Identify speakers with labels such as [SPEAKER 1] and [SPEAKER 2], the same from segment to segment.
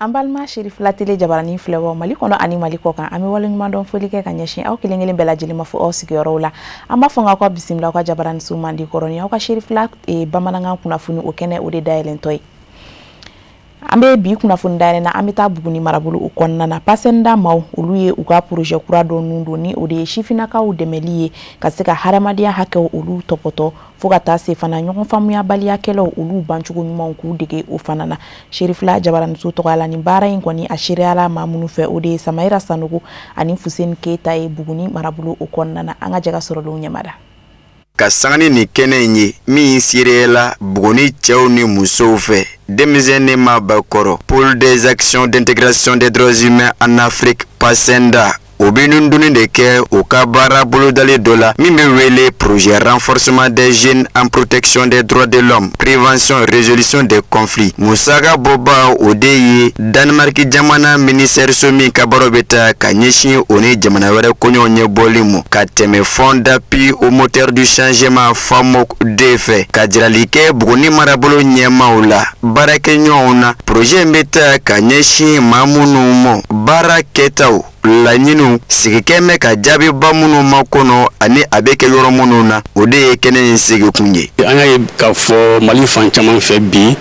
[SPEAKER 1] An balima Cherifla Télé jabaranin filɛbɔ Mali kɔnɔ ani Mali kɔ kan, an bɛ waleɲuman dɔn foli kɛ ka ɲɛsin aw kelen kelen bɛɛ lajɛlen ma fo aw sigiyɔrɔw la. An b'a fɔ k'aw ka bisimila aw ka jabaranin mandi kɔrɔ ni aw ka Cherifla bamanankan kunnafoni o kɛnɛ o de dayɛlɛntɔ ye. An bɛ bi kunnafoni dayɛlɛ na, an bɛ taa Buguni marabolo o kɔnɔna na. PACENDA maaw olu ye u ka projet kura dɔ nun don ni o de ye sifinnakaw dɛmɛli ye ka se ka hadamadenya hakɛw olu tɔpɔtɔ fo ka taa se fana ɲɔgɔn faamuyabaliya kɛlɛw olu bancogo ɲumanw k'u dege o fana na. Cherifla jabaraninso tɔgɔ la nin baara in kɔni a seereyala maa minnu fɛ o de ye Samayira Sanogo ani Fuseni Keyita ye Buguni marabolo o kɔnɔna na. An ka jɛ ka sɔrɔlenw ɲɛmada.
[SPEAKER 2] Ka sanga ni nin kɛnɛ in ye min seereyala Buguni cɛw ni musow fɛ, denmisɛn ni maabakɔrɔ, Pôle des actions d'intégration des droits humains en Afrique PACENDA, o bɛ nundonni de kɛ u ka baara bolodalen dɔ la min bɛ wele projet renforcement des jeunes en protection des droits de l'homme, prévention, résolution des conflits. Musaka bɔba o de ye Danemark jamana ministère so min ka baaraw bɛ taa ka ɲɛsin o ni jamana wɛrɛ koɲɛw ɲɛbɔli ma ka tɛmɛ Fonds d'appui au moteur du changement FAMOC D fɛ, ka jirali kɛ Buguni marabolo ɲɛmaaw la baarakɛɲɔgɔnw na. Projet in bɛ taa ka ɲɛsin maa minnu ma baara kɛtaw laɲiniw sigikɛ bɛ ka jaabiba minnu ma kɔnɔ ani a bɛ kɛ yɔrɔ minnu na, o de ye kɛnɛ in sigikun ye.
[SPEAKER 3] An y'a ye k'a fɔ Mali fan caman fɛ bi,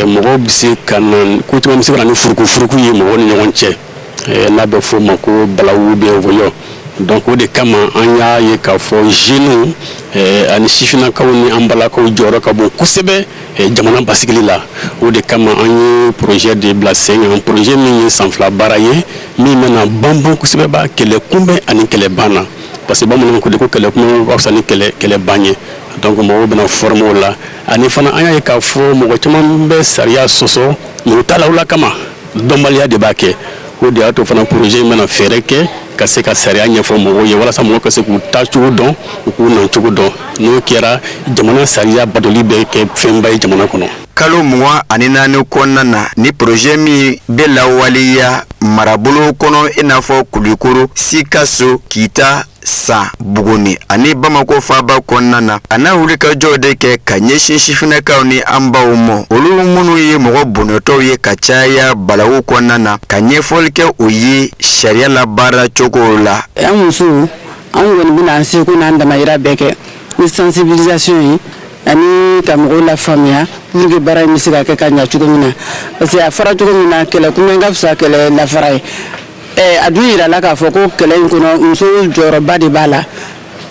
[SPEAKER 3] mɔgɔw bɛ se ka na ko caman bɛ se ka na ni furukufuruku ye mɔgɔw ni ɲɔgɔn cɛ, n'a bɛ fɔ o ma ko balawu bɛ wɔyɔ. Donc o de kama an y'a ye k'a fɔ jeunes ani sifinnakaw ni an balakaw jɔyɔrɔ ka bon kosɛbɛ jamana basigili la. O de kama an ye projet de bila sen kan, projet min ye san 2 baara ye min bɛna banban kosɛbɛ ba kɛlɛ kunbɛn ani kɛlɛ ban na, parce que bamananw ko de ko kɛlɛ kunbɛn ka fisa ni kɛlɛ ban ye. Donc mɔgɔw bɛna former o la. Ani fana an y'a ye k'a fɔ mɔgɔ caman bɛ sariya sɔsɔ mais u t'a la o la kama dɔnbaliya de b'a kɛ. O de y'a to fana projet in bɛna fɛɛrɛ kɛ ka se ka sariya ɲɛfɔ mɔgɔw ye walasa mɔgɔw ka se k'u taacogo dɔn, u k'u nacogo dɔn. N'o kɛra, jamana sariya batoli bɛ kɛ fɛnba ye jamana kɔnɔ.
[SPEAKER 2] Kalo 24 kɔnɔna na, ni projet min bɛ lawaleya marabolo kɔnɔ i n'a fɔ Kulukoro, Sikaso, Kita, San, Buguni ani Bamakɔ faaba kɔnɔna na, a n'a wulikajɔw de kɛ ka ɲɛsin sifinnakaw ni an baw ma, olu minnu ye mɔgɔ bɔnɛtɔw ye ka caya balawu kɔnɔna na, ka ɲɛfɔli kɛ o ye sariya labaara cogo la.
[SPEAKER 4] An musow, an kɔni bɛna an seko n'an damayira bɛɛ kɛ ni sensibilisation ye ani ka mɔgɔw lafaamuya pour que baara in bɛ se ka kɛ ka ɲɛ cogo min na, parce que a fɔra cogo min na, kɛlɛ kunbɛn ka fisa kɛlɛ lafara ye. A dun yirala k'a fɔ ko kɛlɛ in kɔnɔ musow jɔyɔrɔba de b'a la.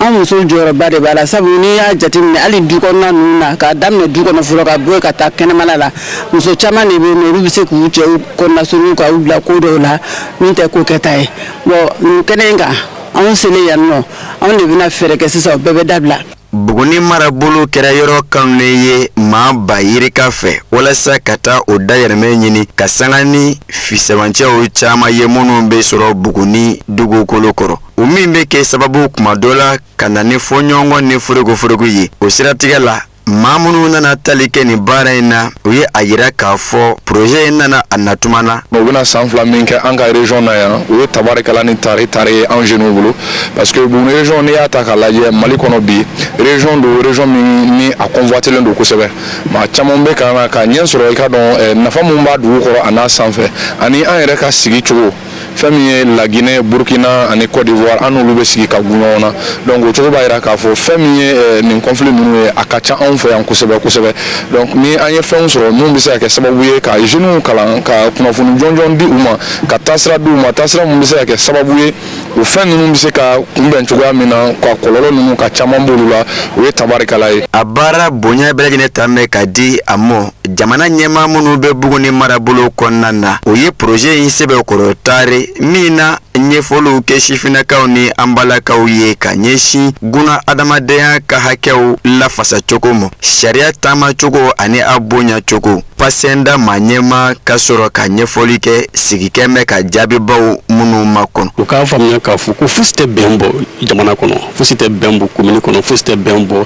[SPEAKER 4] An musow jɔyɔrɔba de b'a la, sabu n'i y'a jateminɛ hali du kɔnɔna ninnu na, k'a daminɛ du kɔnɔ fɔlɔ ka bɔ yen ka taa kɛnɛmana la, muso caman de bɛ yen nɔ, olu bɛ se k'u cɛw kɔnɔnasuru ka u bila ko dɔw la min tɛ ko kɛta ye. Bon, nin kɛnɛ in kan, anw selen yan nɔ, anw de bɛna fɛɛrɛ kɛ sisan, o bɛɛ bɛ dabila.
[SPEAKER 2] Buguni marabolo kɛra yɔrɔ kanunen ye maa ba yirika fɛ walasa ka taa o dayɛlɛmɛ ɲini ka sanga ni fisamancɛw caman ye minnu bɛ sɔrɔ Buguni dugukolo kɔrɔ, o min bɛ kɛ sababu kuma dɔ la ka na ni fɔɲɔgɔnkɔ ni forokoforogo ye. O siratigɛ la, maa minnu nana tali kɛ nin baara in na, u ye a yira k'a fɔ projet in nana a natuma na.
[SPEAKER 5] U bɛna san 2 min kɛ an ka région na yan, o ye tabarikala ni tare tare ye an jeunes bolo, parce que Buguni région, n'i y'a ta k'a lajɛ Mali kɔnɔ bi, région don, région min ni a convoitelen don kosɛbɛ. Maa caman bɛ ka na ka ɲɛ sɔrɔ. I ka dɔn nafa mun b'a dugu kɔrɔ a n'a sanfɛ ani an yɛrɛ ka sigi cogo, fɛn min ye Laginɛ, Burkina ani Côte d'Ivoire, an n'olu bɛ sigi ka gun ɲɔgɔn na. Donc o cogo b'a yira k'a fɔ fɛn min ye nin conflit ninnu ye, a ka ca anw fɛ yan kosɛbɛ kosɛbɛ. Donc ni an ye fɛnw sɔrɔ mun bɛ se ka kɛ sababu ye ka jeunes kalan, ka kunnafoni jɔnjɔn di u ma, ka taasira di u ma, taasira mun bɛ se ka kɛ sababu ye o fɛn ninnu bɛ se ka kunbɛn cogoya min na, ka kɔlɔlɔ ninnu ka caman b'olu la, o ye tabarikala ye.
[SPEAKER 2] A baara bonya bɛɛ lajɛlen ta mɛn ka di a mɔ jamana ɲɛmaa minnu bɛ Buguni marabolo kɔnɔna na, o ye projet in sɛbɛkɔrɔ taare min na ɲɛfɔliw kɛ sifinnakaw ni an balakaw ye ka ɲɛsin guna adamadenya ka hakɛw lafasa cogo ma, sariya taama cogo ani a bonya cogo. PACENDA maa ɲɛmaa ka sɔrɔ ka ɲɛfɔli kɛ sigikɛ mɛn ka jaabibaw minnu ma kɔnɔ.
[SPEAKER 3] U k'a faamuya k'a fɔ ko fosi tɛ bɛn bɔ jamana kɔnɔ, fosi tɛ bɛn bɔ commune kɔnɔ, fosi tɛ bɛn bɔ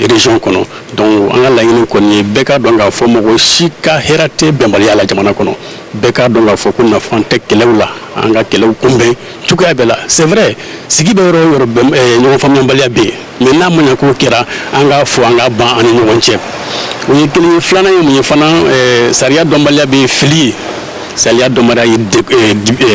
[SPEAKER 3] région kɔnɔ. Donc an ka laɲini kɔni ye bɛɛ k'a dɔn k'a fɔ mɔgɔ si ka hɛrɛ tɛ bɛnbaliya la jamana kɔnɔ. Bɛɛ k'a dɔn k'a fɔ ko nafa tɛ kɛlɛw la, an ka kɛlɛw kunbɛn cogoya bɛɛ la. C'est vrai, sigi bɛ yɔrɔ o yɔrɔ, ɲɔgɔn faamuyabaliya bɛ yen, mais n'a ma ɲɛ k'o kɛra, an k'a fɔ an ka ban an ni ɲɔgɔn cɛ. O ye kelen ye. Filanan ye mun ye fana, sariya dɔnbaliya bɛ fili ye. Sariya dɔnbaliya ye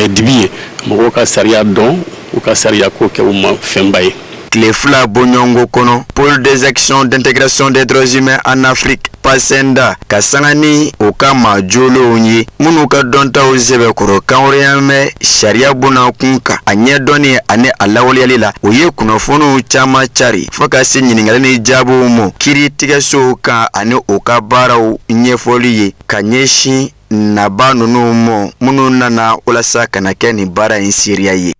[SPEAKER 3] dibi ye. Mɔgɔw ka sariya dɔn, u ka sariya ko kɛ u ma fɛnba ye.
[SPEAKER 2] Tile 2 bɔɲɔgɔnko kɔnɔ, Pôle des actions d'intégration des droits humains en Afrique PACENDA ka sanga ni o ka maa jolenw ye minnu ka dɔntaw sɛbɛkɔrɔ kanhɔrɔnya mɛn sariya bonnakun kan, a ɲɛdɔnni ani a lawaleyali la, o ye kunnafoniw caman cari fo ka se ɲininkali ni jaabiw ma kiiritigɛsow kan ani u ka baaraw ɲɛfɔli ye ka ɲɛsin naba ninnu ma minnu nana walasa ka na kɛ nin baara in seereya ye.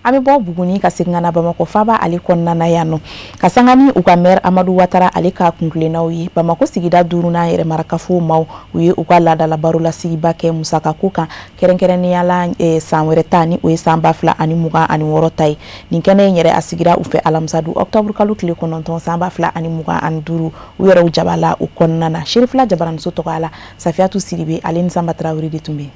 [SPEAKER 1] An bɛ bɔ Buguni ka segin ka na Bamakɔ faaba ale kɔnɔna na yan nɔ, ka sanga ni u ka maire Amadu Watara ale ka kuntilennaw ye. Bamakɔ sigida 5nan yɛrɛmarakafo maaw, u ye u ka laadala barolasigiba kɛ musakako kan, kɛrɛnkɛrɛnnenya la san wɛrɛ ta ni o ye san 2026 ta ye. Nin kɛnɛ in yɛrɛ a sigira u fɛ alamisa don octobre kalo tile 9 san 2025, u yɛrɛw jaba la o kɔnɔna na. Serifila Jabaramuso tɔgɔ la, Safiyatu Sidibe ale ni Sanba Tarawele de tun bɛ yen.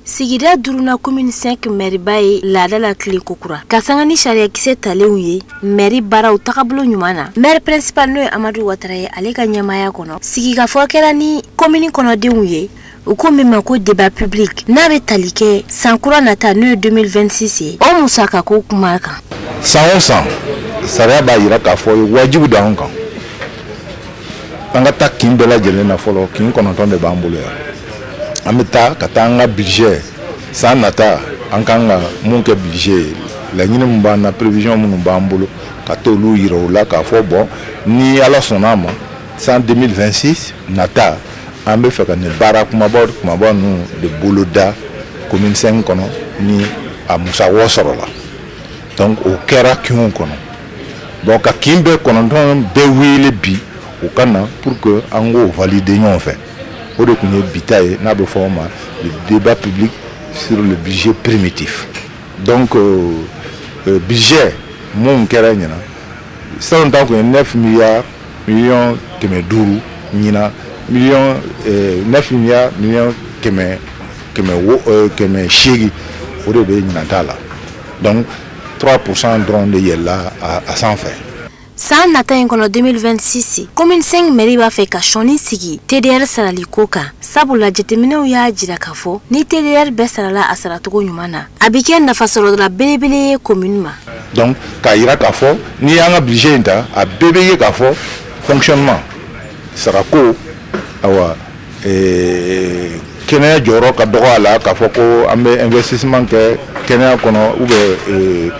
[SPEAKER 6] Sigida 5nan commune 5 mɛriba ye laada la tile kokura ka sanga ni sariyakisɛ talenw ye mɛri baaraw tagabolo ɲuman na. Maire principal n'o ye Amadu Watara ye, ale ka ɲɛmaaya kɔnɔ, sigikafɔ kɛra ni commune kɔnɔdenw ye, u ko min ma ko débat public, n'a bɛ tali kɛ san kura nata n'o ye 2026 ye, o musakako kuma kan.
[SPEAKER 5] San o san, sariya b'a jira k'a fɔ wajibi don anw kan an ka taa kin bɛɛ lajɛlen na fɔlɔ. Kin 9 de b'an bolo yan. An bɛ taa ka taa an ka budget san nata, an kan ka mun kɛ budget ye, laɲini min b'an na, prévision minnu b'an bolo, ka t'olu yira u la k'a fɔ bon, ni Ala sɔnna a ma, san 2026 nata, an bɛ fɛ ka nin baara kumabaw kumaba ninnu de boloda commune 5 kɔnɔ ni a musakaw sɔrɔla. Donc o kɛra kinw kɔnɔ. Donc ka kin bɛɛ 9 bɛɛ wele bi u ka na pour que an k'o valider ɲɔgɔn fɛ. O de tun ye bi ta ye, n'a bɛ fɔ o ma le débat public sur le budget primitif. Donc budget mun kɛra ɲina, salon ta kun ye 9 milliards millions 500, ɲina millions 9 milliards millions 800, o de bɛ ɲina ta la. Donc 3% dɔrɔn de yɛlɛla a sanfɛ.
[SPEAKER 6] San nata in kɔnɔ 2026, commune 5 mairie b'a fɛ ka sɔnni sigi TDR sarali ko kan, sabula jateminɛw y'a jira k'a fɔ ni TDR bɛɛ sarala a saracogo ɲuman na, a bɛ kɛ nafasɔrɔla belebele ye commune ma.
[SPEAKER 5] Donc k'a jira k'a fɔ n'i y'an ka budget in ta, a bɛɛ bɛ ye k'a fɔ fonctionnement sarako, awa kɛnɛya jɔyɔrɔ ka dɔgɔ a la, k'a fɔ ko an bɛ investissement kɛ kɛnɛya kɔnɔ ou bien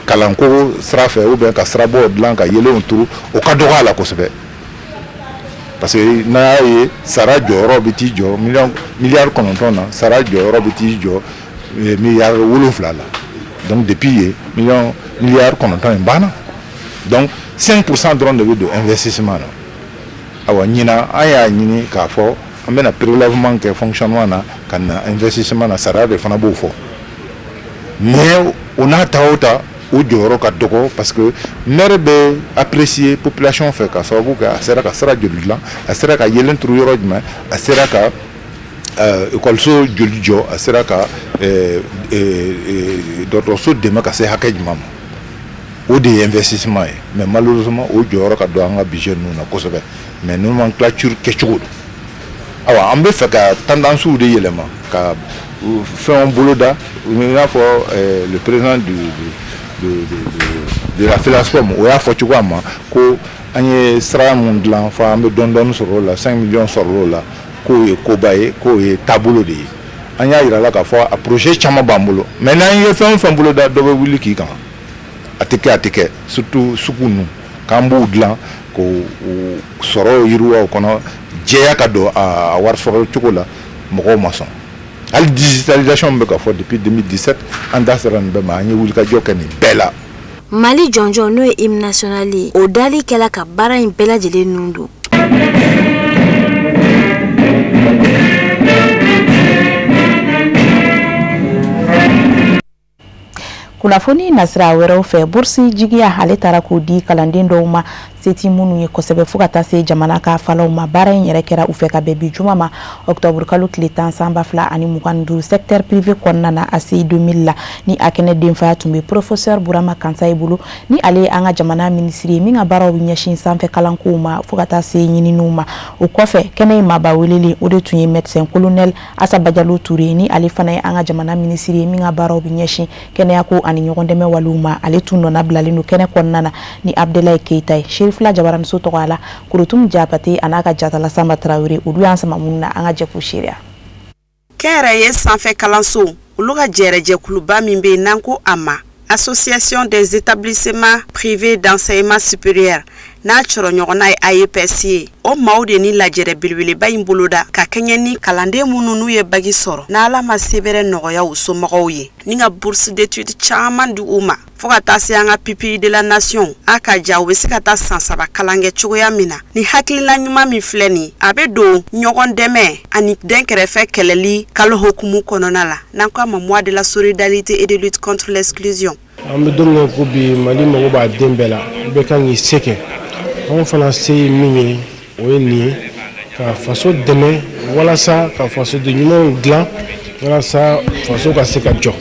[SPEAKER 5] kalanko sira fɛ, ou bien ka sirabaw dilan ka yelenw turu, o ka dɔgɔ a la kosɛbɛ. Parce que n'a y'a ye sara jɔyɔrɔ bɛ t'i jɔ miliyari 9 na, sara jɔyɔrɔ bɛ t'i jɔ miliyari 7 la. Donc depuis yen, miliyari 9 in banna. Donc 5% dɔrɔn de bɛ don investissement na. Awa ɲinan an y'a ɲini k'a fɔ an bɛna prélèvement kɛ fonctionnement na ka na investissement na, sara de fana b'o fɔ. Mais o n'a ta o ta, o jɔyɔrɔ ka dɔgɔ parce que maire bɛ apprécier population fɛ ka sababu kɛ a sera ka sira joli dilan, a sera ka yeelen turu yɔrɔ jumɛn, a sera ka ekɔliso joli jɔ, a sera ka dɔgɔtɔrɔso dɛmɛ ka se hakɛ jumɛn ma. O de ye investissement ye. Mais malheureusement o jɔyɔrɔ ka dɔgɔ an ka budget ninnu na kosɛbɛ. Mais nomenclature kɛcogo don. Awa an bɛ fɛ ka tendance de yɛlɛma ka fɛnw boloda, i n'a fɔ le président de la FELASCOM, o y'a fɔ cogoya ma ko an ye sira mun dilan fo an bɛ dɔɔni dɔɔni sɔrɔ o la, 5 millions sɔrɔ o la, k'o ye koba ye, k'o ye taabolo de ye. An y'a yira la k'a fɔ a projet caman b'an bolo, mais n'an ye fɛn o fɛn boloda, dɔ bɛ wuli k'i kan, a tɛ kɛ, a tɛ kɛ. Surtout sugu ninnu k'an b'u dilan k'o sɔrɔ yiriwa o kɔnɔ, jɛya ka don a wari sɔrɔ cogo la, mɔgɔw ma sɔn. Hali digitalisation bɛ ka fɔ depuis 2017, an da sera nin bɛɛ ma, an ye wulikajɔ kɛ nin bɛɛ la.
[SPEAKER 6] Mali jɔnjɔn n'o ye hymne national ye, o dali kɛla ka baara in bɛɛ lajɛlen nun don.
[SPEAKER 1] Kunnafoni nasira wɛrɛw fɛ, bourse jigiya ale taara k'o di kalanden dɔw ma Se ti minnu ye kosɛbɛ, fo ka taa se jamana ka falaw ma. Baara in yɛrɛ kɛra u fɛ ka bɛn bi juma ma, octobre kalo tile 10 san 2025, secteur privé kɔnɔna na, ACI 2000 la. Ni a kɛnɛ denfaya tun bɛ professeur Burama Kansayi bolo, ni ale ye an ka jamana minisiri ye min ka baaraw bɛ ɲɛsin sanfɛ kalankow ma, fo ka taa se ɲininiw ma. O kɔfɛ, kɛnɛ in maaba welelen, o de tun ye médecin colonel Asa Bajalo Ture, ni ale fana ye an ka jamana minisiri ye min ka baaraw bɛ ɲɛsin kɛnɛyako ani ɲɔgɔn dɛmɛ walew ma. Ale tun nɔna bilalen don kɛnɛ kɔnɔna na ni Abdelaye Keita ye. Serifila Jabaraniso tɔgɔ la, Korotum Jabate a n'a ka jatala Samba Tarawele, olu y'an sama minnu na, an ka jɛ k'u seereya.
[SPEAKER 7] Kɛnyɛrɛye sanfɛ kalanso olu ka jɛrɛjɛkuluba min bɛ yen n'an ko a ma Association des établissements privés d'enseignement supérieur, n'a cɔrɔ ɲɔgɔnna ye AEPS ye, o maaw de ni lajɛrɛ belebeleba in boloda ka kɛɲɛ ni kalanden minnu n'u ye bac sɔrɔ, n'Ala ma sebɛrɛ nɔgɔya u somɔgɔw ye, ni ka bourse d'études caman di u ma, fo ka taa se an ka pupille de la nation a ka ja, u bɛ se ka taa san 3 kalan kɛ cogoya min na. Ni hakilina ɲuman min filɛ nin, a bɛ don ɲɔgɔn dɛmɛ ani dɛnkɛrɛfɛ kɛlɛli kalo hokumu kɔnɔna la, n'an ko a ma mois de la solidarité et de lutte contre l'exclusion.
[SPEAKER 8] An bɛ don min na ko bi, Mali mago b'a den bɛɛ la, bɛɛ kan k'i se kɛ. Anw fana se ye min ye, o ye nin ye, ka faso dɛmɛ walasa ka fasoden ɲumanw dilan, walasa faso ka se ka jɔ.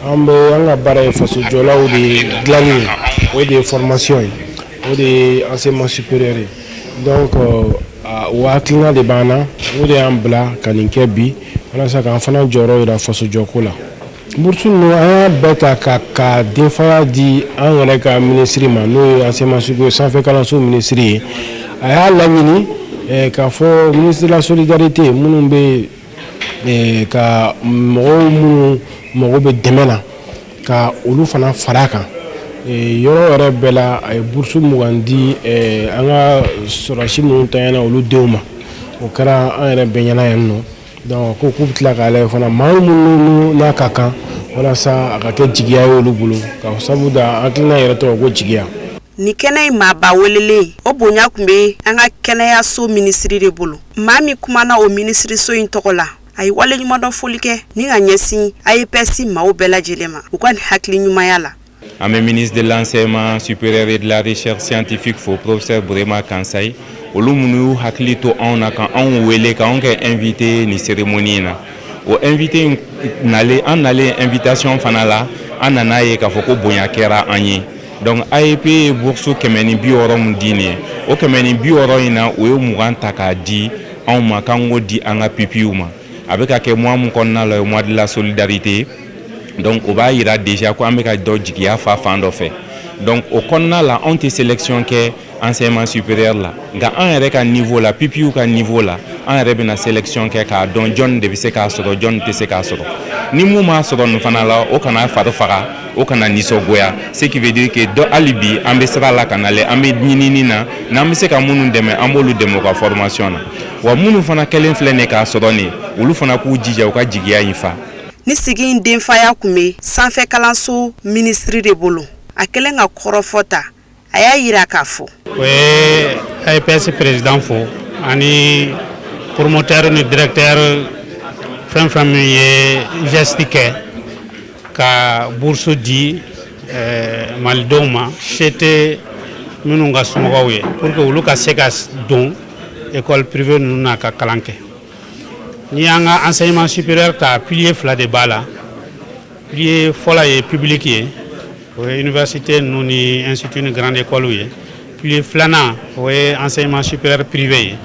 [SPEAKER 8] An bɛ an ka baara ye fasojɔlaw de dilanni ye, o de ye formation ye, o de ye enseignement supérieur ye. Donc o hakilina de b'an na, o de y'an bila ka nin kɛ bi, walasa k'an fana jɔyɔrɔ yira fasojɔko la. Bourse ninnu, an y'a bɛɛ ta ka denfaya di an yɛrɛ ka minisiri ma, n'o ye enseignement supérieur sanfɛ kalanso minisiri ye. A y'a laɲini k'a fɔ ministre de la solidarité minnu bɛ ka mɔgɔw minnu mago bɛ dɛmɛ na, ka olu fana fara a kan. Yɔrɔ yɛrɛ bɛɛ la, a ye bourse 20 di an ka sɔrɔdasi minnu tanyana, olu denw ma. O kɛra an yɛrɛ bɛɛ ɲɛna yan nɔ. Donc ko k'u bɛ tila k'a lajɛ fana maa minnu n'a ka kan, walasa a ka kɛ jigiya ye olu bolo, ka sabu da hakilina yɛrɛ tɔgɔ ko jigiya.
[SPEAKER 7] Ni kɛnɛ in maaba welelen, o bonya tun bɛ an ka kɛnɛyaso minisiri de bolo. Maa min kumana o minisiriso in tɔgɔ la, a ye waleɲumandɔn foli kɛ ni ka ɲɛsin AEPS maaw bɛɛ lajɛlen ma u ka nin hakili ɲumanya la.
[SPEAKER 9] An bɛ ministre de l'enseignement supérieur et de la recherche scientifique fo, professeur Burema Kansayi, olu minnu y'u hakili to anw na ka anw wele k'anw kɛ invité nin cérémonie in na. O invité in nalen, an nalen invitation fana la, an nana ye k'a fɔ ko bonya kɛra an ye. Donc AEP ye bourse 160 min di nin ye, o 160 in na, u ye 20 ta k'a di anw ma k'an k'o di an ka pupilles ma. A bɛ ka kɛ mois min kɔnɔna la, o ye mois de la solidarité. Donc o b'a yira déjà ko an bɛ ka dɔ jigiya fa fan dɔ fɛ. Donc o kɔnɔna la, anw tɛ sélection kɛ enseignement supérieur la, nka an yɛrɛ ka niveau la, pupilles ka niveau la, an yɛrɛ bɛna sélection kɛ k'a dɔn jɔnni de bɛ se k'a sɔrɔ, jɔnni tɛ se k'a sɔrɔ. Ni mun m'a sɔrɔ nin fana la, o kana fari faga, o kana nisɔngoya. Ce qui veut dire que dɔ hali bi an bɛ sira la ka nalen, an bɛ ɲinini na, n'an bɛ se ka minnu dɛmɛ, an b'olu dɛmɛ u ka formation na. Wa minnu fana kɛlen filɛ nin ye k'a sɔrɔ nin, olu fana k'u jija u ka jigiya in fa.
[SPEAKER 7] Ni sigi in denfaya tun bɛ sanfɛ kalanso minisiri de bolo, a kɛlen ka kɔrɔfɔ ta, a y'a yira k'a fɔ.
[SPEAKER 10] O ye AEPS président fo ani promoteur ni directeur fɛn fɛn min ye geste kɛ ka bourse di malidenw ma, se tɛ minnu ka somɔgɔw ye, pour que olu ka se ka don école privée ninnu na ka kalan kɛ. N'i y'an ka enseignement supérieur ta, pilier fila de b'a la. Pilier fɔlɔ ye public ye, o ye université ninnu ni institut ni grande école ye. Pilier filanan, o ye enseignement supérieur privé ye.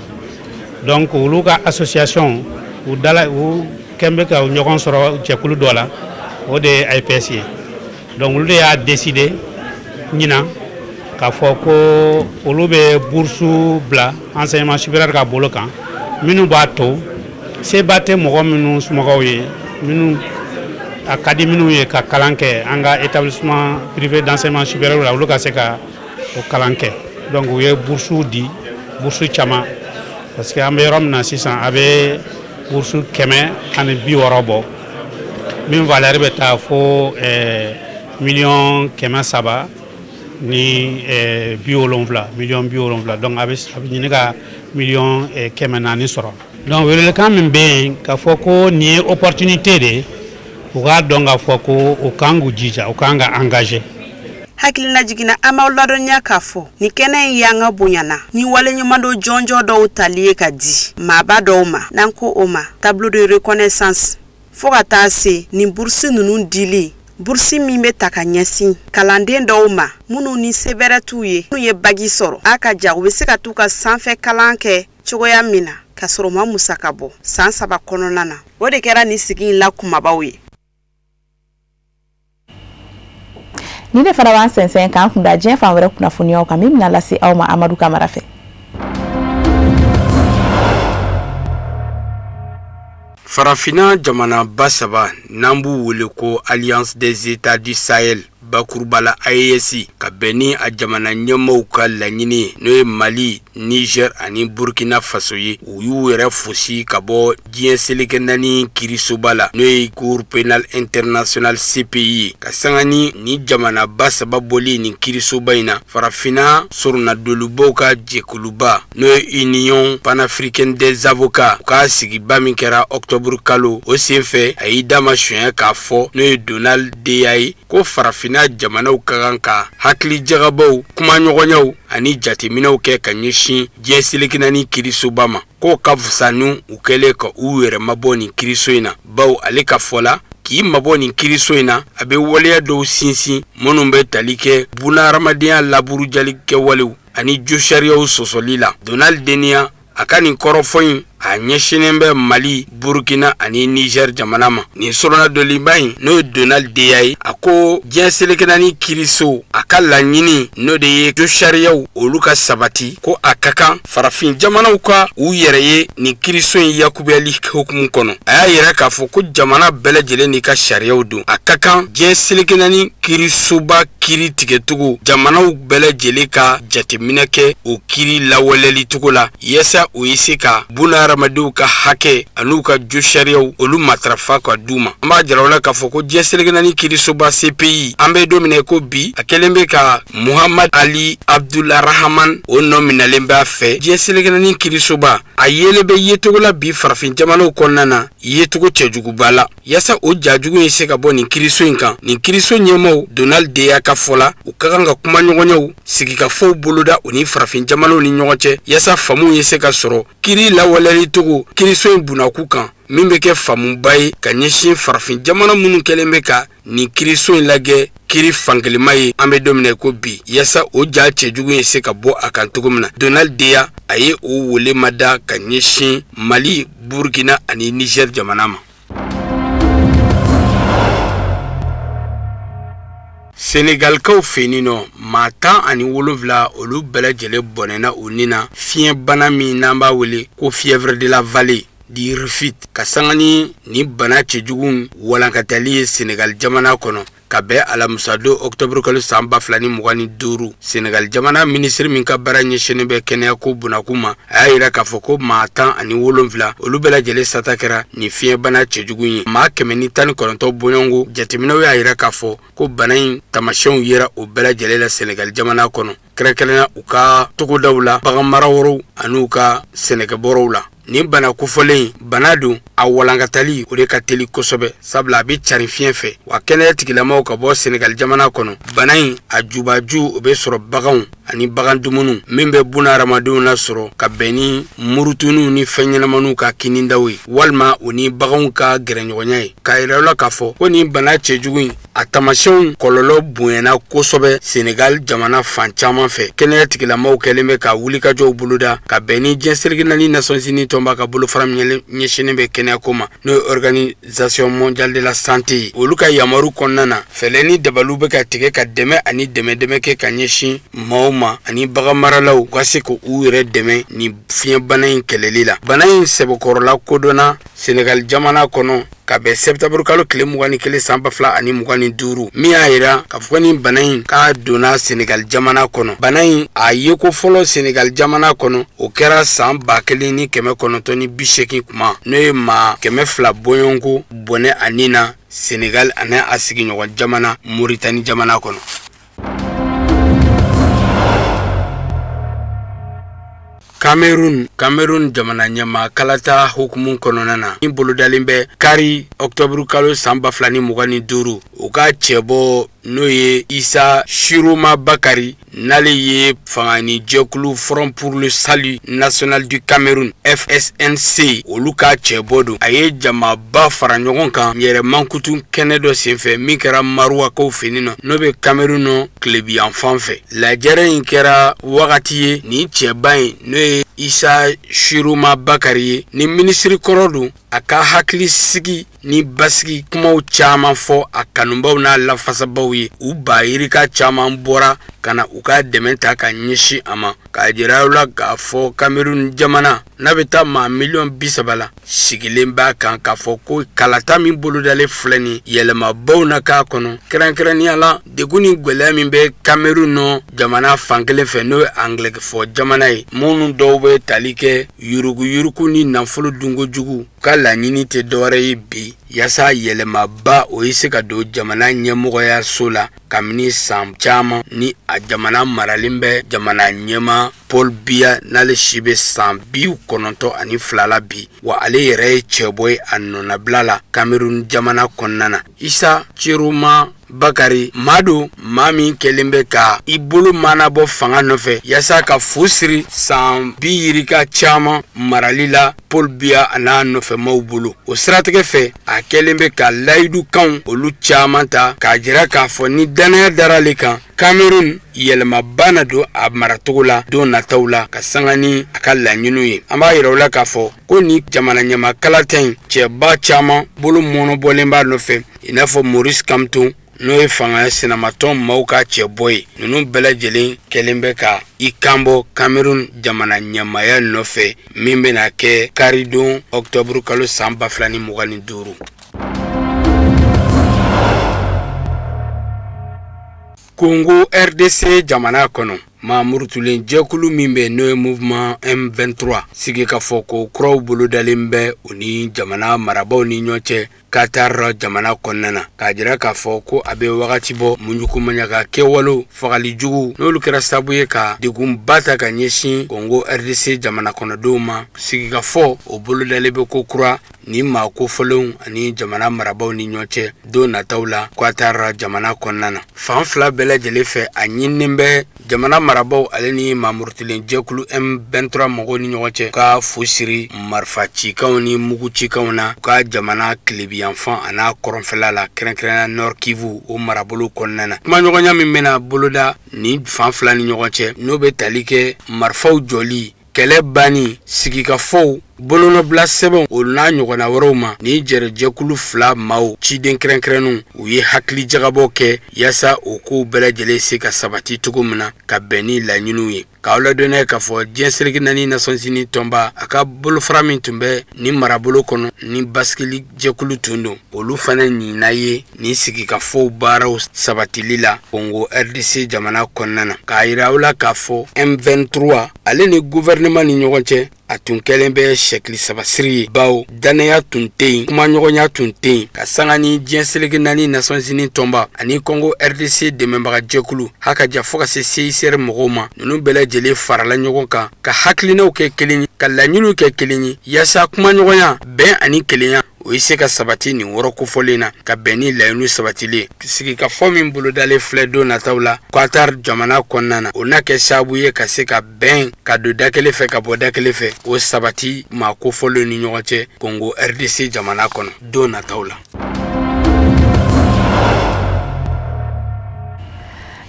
[SPEAKER 10] Donc olu ka association, u dala u kɛn bɛ ka ɲɔgɔn sɔrɔ jɛkulu dɔ la, o de ye AEPS ye. Donc olu de y'a décider ɲinan k'a fɔ ko olu bɛ bourse bila enseignement supérieur ka bolo kan, minnu b'a to seba tɛ mɔgɔ minnu somɔgɔw ye, minnu a ka di minnu ye ka kalan kɛ an ka établissement privé d'enseignement supérieur la, olu ka se ka o kalan kɛ. Donc u ye bourse di, bourse caman, parce que an bɛ yɔrɔ min na sisan, a bɛ bourse 160 bɔ, min valeur bɛ taa fo 370 000 000, 70 000. Donc a bɛ ɲini ka 400 000 000 sɔrɔ. Donc welewelekan min bɛ yen k'a fɔ ko nin ye opportunité de ye, u k'a dɔn k'a fɔ ko u kan k'u jija, u kan ka engager.
[SPEAKER 7] Hakilina jiginna an b'aw ladɔnniya k'a fɔ nin kɛnɛ in y'an ka bonyana ni waleɲumandon jɔnjɔn dɔw tali ye ka di maaba dɔw ma, n'an ko o ma tableau de reconnaissance, fo ka taa se nin burusi ninnu dili, burusi min bɛ ta ka ɲɛsin kalanden dɔw ma minnu ni se bɛrɛ t'u ye, minnu ye bagi sɔrɔ a ka ja u bɛ se ka t'u ka sanfɛ kalan kɛ cogoya min na ka sɔrɔ u ma musaka bɔ san 3 kɔnɔna na. O de kɛra nin sigi in la kumabaw ye.
[SPEAKER 1] Ni ne fana b'an sɛnsɛn k'an kunda diɲɛ fan wɛrɛ kunnafoniyaw kan min bɛna lase aw ma Amadu Kamara fɛ.
[SPEAKER 11] Farafinna jamanaba 3 n'an b'u wele ko Alliance des États du Sahel bakuruba la AES ka bɛn ni a jamana ɲɛmaaw ka laɲini ye, n'o ye Mali, Niger ani Burkina Faso ye, u y'u yɛrɛ fosi ka bɔ diɲɛ seleke 4 kiirisoba la, n'o ye Cour pénale internationale CPI ye. Ka sanga ni jamanaba 3 bɔli nin kiirisoba in na, farafinna soronadolubaw ka jɛkuluba, n'o ye Union panafricaine des avocats, u ka sigiba min kɛra octobre kalo, o senfɛ a y'i dama suɲɛ k'a fɔ, n'o ye Donald Deya ye, ko farafinna jamanaw ka kan ka hakilijagabɔw, kumaɲɔgɔnyaw ani jateminɛw kɛ ka ɲɛsin diɲɛ seleke 4 kiirisoba ma, k'o ka fisa ni u kɛlen ka u yɛrɛ mabɔ nin kiiriso in na, bawo ale ka fɔ la k'i mabɔ nin kiiriso in na, a bɛ waleya dɔw sinsin minnu bɛ tali kɛ bunahadamadenya laburujali kɛwalew ani josariyaw sɔsɔli la. Donald Denia a ka nin kɔrɔfɔ in a ɲɛsinnen bɛ Mali, Burkina ani Niger jamana ma. Nin soronadonliba in, n'o ye Donald Deya ye, a ko diɲɛ seleke 4 kiiriso a ka laɲini n'o de ye josariyaw olu ka sabati, ko a ka kan farafin jamanaw ka u yɛrɛ ye nin kiiriso in yakubiyali hukumu kɔnɔ. A y'a yira k'a fɔ ko jamana bɛɛ lajɛlen n'i ka sariyaw don, a ka kan diɲɛ seleke 4 kiirisoba kiiri tigɛcogo jamanaw bɛɛ lajɛlen ka jateminɛ kɛ o kiiri lawaleyali cogo la, yaasa o ye se ka bunahadamadenw ka hakɛ an'u ka josariyaw olu matarafa ka d'u ma. An b'a jira aw la k'a fɔ ko diɲɛ seleke 4 kiirisoba CPI, an bɛ don min na ko bi, a kɛlen bɛ ka Muhammad Ali Abdulrahman o nɔ minɛlen b'a fɛ. Diɲɛ seleke 4 kiirisoba a yelen bɛ yecogo la bi farafin jamanaw kɔnɔna na, yecogo cɛjuguba la. Yaasa o jajugu in se ka bɔ nin kiiriso in kan, nin kiiriso ɲɛmaaw Donald Deya ka fɔ la, u ka kan ka kumaɲɔgɔnyaw sigikafɔw boloda u ni farafin jamanaw ni ɲɔgɔn cɛ, yaasa faamuw ye se ka sɔrɔ kiiri lawaleyali cogo kiiriso in bunakun kan, min bɛ kɛ faamuba ye ka ɲɛsin farafin jamana minnu kɛlen bɛ ka nin kiiriso in lajɛ kiiri fankelenma ye an bɛ don min na ko bi, yaasa o ja cɛjugu in se ka bɔ a kan cogo min na. Donald Deya a ye o wele ma da ka ɲɛsin Mali, Burkina ani Niger jamana ma. Senegalikaw fɛ yen nɔ, maa 17 olu bɛɛ lajɛlen bɔnɛna u ni na fiɲɛbana min n'an b'a wele ko fièvre de la vallée du Rift, ka sanga ni nin bana cɛjugu walankatali ye Senegal jamana kɔnɔ ka bɛn alamisadon octobre kalo san 2025. Senegal jamana minisiri min ka baara ɲɛsinnen bɛ kɛnɛyako bunakun ma, a y'a yira k'a fɔ ko maa 17 olu bɛɛ lajɛlen sata kɛra nin fiɲɛbana cɛjugu ye. Maa 119 bɔɲɔgɔnko jateminɛw y'a yira k'a fɔ ko bana in taamasiyɛnw yera o bɛɛ lajɛlen la Senegal jamana kɔnɔ, kɛrɛnkɛrɛnnenya u ka togodaw la, baganmarawɔrɔw an'u ka sɛnɛkɛbɔrɔw la. Nin bana kofɔlen bana don, a walankatali o de ka teli kosɛbɛ, sabula a bɛ carin fiɲɛ fɛ. Wa kɛnɛya tigilamaw ka bɔ Senegal jamana kɔnɔ, bana in a jubaju o bɛ sɔrɔ baganw ani bagan dumuniw min bɛ bunahadamadenw lasɔrɔ ka bɛn ni murutuninw ni fɛn ɲɛnamaniw ka kinindaw ye, walima u ni baganw ka gɛrɛɲɔgɔnya ye. K'a yira aw la k'a fɔ ko nin bana cɛjugu in a taamasiyɛnw kɔlɔlɔ bonyana kosɛbɛ Senegal jamana fan caman fɛ. Kɛnɛya tigilamaw kɛlen bɛ ka wulikajɔw boloda ka bɛn ni diɲɛ seleke 4 Nations Unies tɔnba ka bolofara min ɲɛsinnen bɛ kɛnɛyako ma, n'o ye Organisation mondiale de la santé ye. Olu ka yamaru kɔnɔna na, fɛɛrɛ ni dabaliw bɛ ka tigɛ ka dɛmɛ ani dɛmɛ kɛ ka ɲɛsin maaw ma ani baganmaralaw u ka se k'u yɛrɛ dɛmɛ nin fiɲɛbana in kɛlɛli la. Bana in sɛbɛkɔrɔla kodɔnna Senegal jamana kɔnɔ ka bɛn septembre kalo tile 21 san 2025, min y'a yira k'a fɔ nin bana in k'a donna Senegal jamana kɔnɔ. Bana in a yeko fɔlɔ Senegal jamana kɔnɔ, o kɛra san 1980 kuma, n'o ye maa 200 bɔɲɔgɔnko bɔnɛ a nin na Senegal ani a sigiɲɔgɔn jamana Mauritanie jamana kɔnɔ. Cameroun jamana ɲɛmaa kalata hukumu kɔnɔna na, min bolodalen bɛ kari octobre kalo san 2025, u ka cɛbɔ n'o ye Issa Tchiroma Bakary, n'ale ye fangani jɛkulu Front pour le Salut National du Cameroun FSNC olu ka cɛbɔ don. A ye jamaba fara ɲɔgɔn kan yɛrɛ mankutu kɛnɛ dɔ senfɛ min kɛra Maruwakaw fɛ yen nɔ, n'o bɛ Cameroun nɔ tilebiyanfan fɛ. Lajɛrɛ in kɛra wagati ye nin cɛba in, n'o ye Issa Tchiroma Bakary ye, ni minisiri kɔrɔ don, a ka hakili sigi ni basigi kumaw caman fɔ a kanubaw n'a lafasabaw ye. U ba yirika caman bɔra ka na u ka dɛmɛ ta ka ɲɛsin a ma, k'a jira la k'a fɔ Cameroun jamana n'a bɛ taa maa 30 miliyɔn la sigilen b'a kan k'a fɔ ko kalata min bolodalen filɛ nin, yɛlɛmabaw na k'a kɔnɔ, kɛrɛnkɛrɛnnenya la degun ni gwɛlɛya min bɛ Cameroun nɔ jamana fankelen fɛ, n'o ye angilɛ fɔ jamana ye, minnu dɔw bɛ tali kɛ yuruguyurugu ni nafolo dunkojugu. Ka laɲini tɛ dɔwɛrɛ ye bi yaasa yɛlɛmaba o ye se ka don jamana ɲɛmɔgɔyaso la, kabini san caman ni a jamana maralen bɛ jamana ɲɛma Paul Biya, n'ale si bɛ san 92 la bi, wa ale yɛrɛ ye cɛbɔ ye a nɔnabila la Cameroun jamana kɔnɔna na. Issa Tchiroma Bakary maa don, maa min kɛlen bɛ ka i bolo manabɔ fanga nɔfɛ yaasa ka fu siri san bi yirika caman marali la Paul Biya a n'a nɔfɛmaw bolo. O siratigɛ fɛ, a kɛlen bɛ ka layidukanw olu caman ta k'a jira k'a fɔ ni dannaya dara ale kan, Cameroun yɛlɛmaba na don a maracogo la don nataw la, ka sanga ni a ka laɲiniw ye. An b'a yira u la k'a fɔ ko ni jamana ɲamakala in, cɛba caman bolo mɔnɔbɔlen b'a nɔfɛ, i n'a fɔ Maurice Kamto, n'o ye fanga sinamatɔn maaw ka cɛbɔ ye. Ninnu bɛɛ lajɛlen kɛlen bɛ ka i kanbɔ Cameroun jamana ɲɛmaaya nɔfɛ, min bɛna kɛ karidon ɔkutɔburu kalo san 2025. Congo RDC jamana kɔnɔ, maa murutulen jɛkulu min bɛ, n'o ye mouvement M23, sigikafɔ ko kuraw bolodalen bɛ u ni jamana marabaaw ni ɲɔgɔn cɛ Qatar jamana kɔnɔna na, k'a jira k'a fɔ ko a bɛ wagati bɔ, muɲukumaɲaga kɛwalew, fagali jugu, n'olu kɛra sababu ye ka degunba ta ka ɲɛsin Congo RDC jamana kɔnɔdenw ma. Sigikafɔ o bolodalen bɛ ko kura ni maa kofɔlenw ani jamana marabaaw ni ɲɔgɔn cɛ don nataw la Qatar jamana kɔnɔna na. Fan fila bɛɛ lajɛlen fɛ, a ɲininen bɛ jamana marabaaw ale ni maamurutilen jɛkulu M23 mɔgɔw ni ɲɔgɔn cɛ ka fu siri marifa cikanw ni mugu cikanw na u ka jamana tilebiyanfan a n'a kɔrɔnfɛla la, kɛrɛnkɛrɛnnenya Nord Kivu o marabolo kɔnɔna na. Kumaɲɔgɔnya min bɛna boloda nin fan fila ni ɲɔgɔn cɛ, n'o bɛ tali kɛ marifaw jɔli, kɛlɛ banni, sigikafɔw bolonɔbila sɛbɛnw, o n'a ɲɔgɔnna wɛrɛw ma, ni jɛrɛjɛkulu fila maaw ciden kɛrɛnkɛrɛnnenw u ye hakili jagabɔ kɛ yaasa o kow bɛɛ lajɛlen se ka sabati cogo min na ka bɛn ni laɲiniw ye. K'aw ladɔnniya k'a fɔ diɲɛ seleke naani Nations Unies tɔnba a ka bolofara min tun bɛ nin marabolo kɔnɔ ni basigili jɛkulu tun don, olu fana ɲinna ye nin sigikafɔw baaraw sabatili la Congo RDC jamana kɔnɔna na. K'a yira aw la k'a fɔ M23 ale ni gouvernement ni ɲɔgɔn cɛ, a tun kɛlen bɛ sɛkili sabasiri ye, bawo dannaya tun tɛ yen, kumaɲɔgɔnya tun tɛ yen, ka sanga ni diɲɛ seleke naani Nations Unies tɔnba ani Congo RDC dɛmɛbaga jɛkulu haka ja fo ka se CICR mɔgɔw ma. Ninnu bɛɛ lajɛlen farala ɲɔgɔn kan ka hakilinaw kɛ kelen ye, ka laɲiniw kɛ kelen ye, yaasa kumaɲɔgɔnya, bɛn ani kelenya o ye se ka sabati nin wɔrɔ kofɔlen na, ka bɛn ni laɲiniw sabatilen. Sigikafɔ min bolodalen filɛ don nataw la Qatar jamana kɔnɔna na, o na kɛ sababu ye ka se ka bɛn ka don da kelen fɛ ka bɔ da kelen fɛ, o sabati maa kofɔlenw ni ɲɔgɔn cɛ Congo RDC jamana kɔnɔ don nataw la.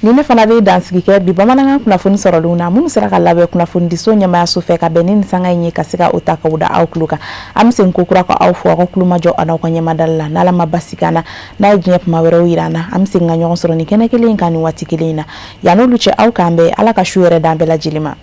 [SPEAKER 1] Ni ne fana bɛ dansigi kɛ bi bamanankan kunnafoni sɔrɔlenw na, minnu sera ka labɛn kunnafonidiso ɲɛmaayaso fɛ ka bɛn ni nin sanga in ye, ka se ka o ta k'o da aw tulo kan. An bɛ segin ko kura ka aw fo aw ka kulomajɔ a n'aw ka ɲɛmadali la. N'Ala ma basi k'an na, n'a ye diɲɛ kuma wɛrɛw yira an na, an bɛ segin ka ɲɔgɔn sɔrɔ nin kɛnɛ kelen in kan nin waati kelen in na. Yan'olu cɛ, aw k'an bɛn. Ala ka su yɛrɛ d'an bɛɛ lajɛlen ma.